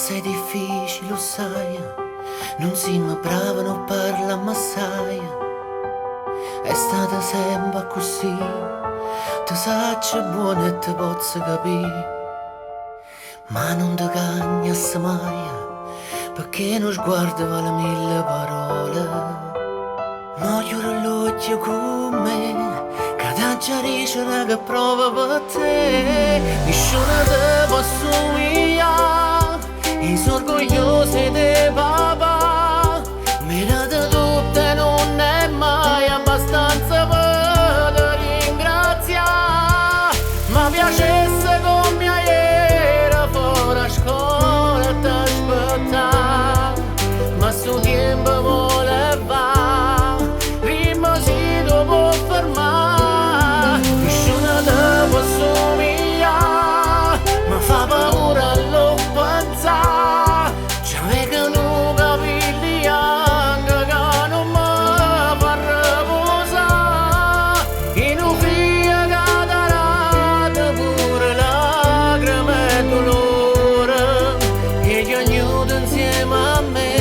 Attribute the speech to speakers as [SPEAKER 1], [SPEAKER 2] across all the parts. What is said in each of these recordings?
[SPEAKER 1] Assai difficile, lo sai. Non siamo bravi, non parliamo assai. È stata sempre così. Ti saccio buono e ti posso capire. Ma non ti cagnas mai, perché non sguardo vale mille parole. Ma chiudo l'occhio con me, che t'aggia dicere che prova per te. Nessuno te può somigliare, io sono orgoglioso di papà. Mi date tutto e non è mai abbastanza per te ringraziare. Ma piacesse come ieri fuori a scuola ti aspettare. Ma sto tempo vola e va, prima si dopo fermare. Nessuno te può somigliare, ma fa paura lo pensare. C'avevano capelli anche che non mi fa riposare. In un figlio che darà pure lacrime e dolore, e gli aiuto insieme a me.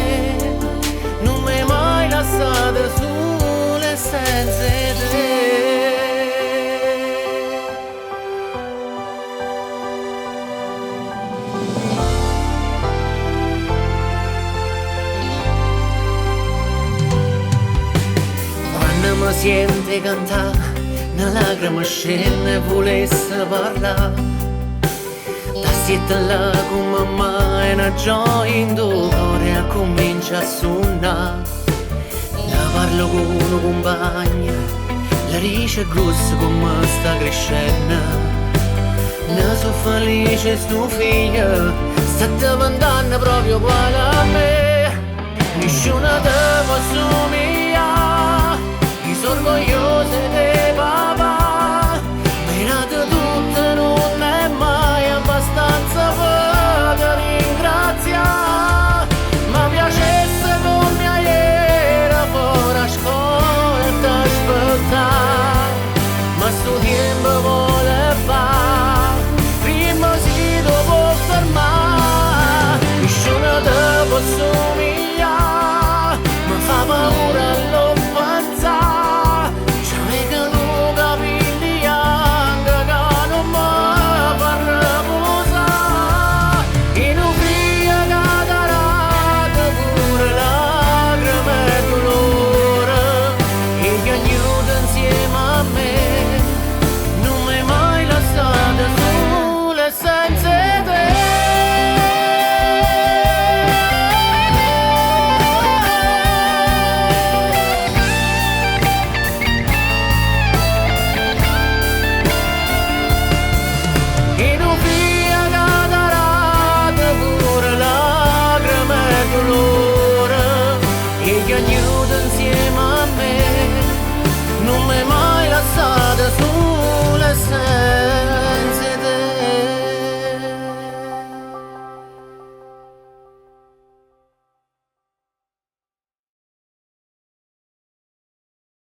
[SPEAKER 1] Non mi mai lasciato sola e senza te. Quando mi sente cantare, una lacrima scende e volesse parlare. Da siete là come mai una gioia in cuore comincia a suonare. La parlo con un compagno, la dice grossa come sta crescendo. Ne sono felice sto figlio, sta diventando proprio uguale a me. Nessuno te può somigliare, io sono orgoglioso di papà. Mi date tutto, non è mai abbastanza per te ringraziare. Ma piacesse come ieri fuori a scuola e ti aspettare. Ma sto tempo vola e va, prima si dopo fermare. Nessuno te può somigliare, ma fa paura lo pensare. C'avevano capelli anche che non mi fa riposare. In un figlio che darà pure lacrime e dolore, e gli aiuto insieme a me. Non mi mai lasciato sola e senza te. In un figlio che darà pure lacrime e dolore, e gli aiuto